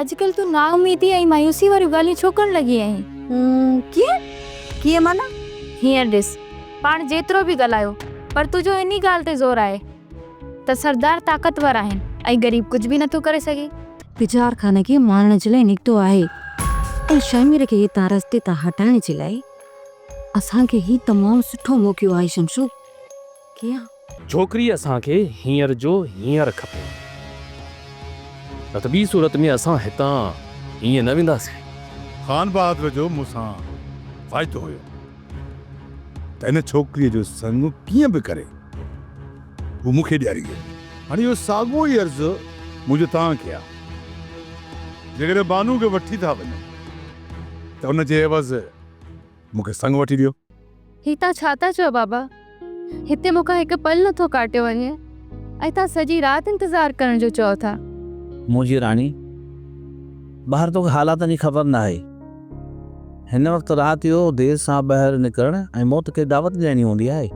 اڄڪلهه تون نااميدي ۽ مايوسي واريون ڳالهيون ڇو ڪرڻ لڳي آهين؟ ڪيئن؟ ڪيئن معنيٰ؟ هينئر ڏس، پاڻ جيترو به ڳالهايو، پر تنهنجو انهي ڳالهه تي زور آهي ته سردار طاقتور آهن ۽ غريب ڪجهه به نٿو ڪري سگهي. بجار خان کي مارڻ جي لاء نڪتو آهي ۽ شهمير کي هتان رستي تان هٽائڻ جي لاء اسان کي هي تمام سٺو موقعو آهي شمشو. ڪيئن؟ ڇوڪري اسان کي هينئر جو هينئر کپي، نه ته ٻي صورت ۾ اسان هتان ائين نه وينداسين. خان بهادر جو مون سان واعدو هيو ته ان ڇوڪريء جو سڱ ڪيئن به ڪري هو مون کي ڏياريندو. هاڻي اهو ساڳيو ئي عرض منهنجو توهان کي آهي. جيڪڏهن بانو کي وٺي ٿا وڃو ته ان جي عيوض مون کي سڱ وٺي ڏيو. هي توهان ڇا ٿا چئو بابا؟ هتي مون کان هڪ پل نٿو ڪاٽيو وڃي ۽ توهان سڄي رات انتظار ڪرڻ جو چئو ٿا. منهنجي راڻي، ٻاهر توکي حالاتن جي خبر ناهي. هن وقت رات جو دير سان ٻاهر نڪرڻ ۽ موت کي دعوت ڏيڻي هوندي آهي.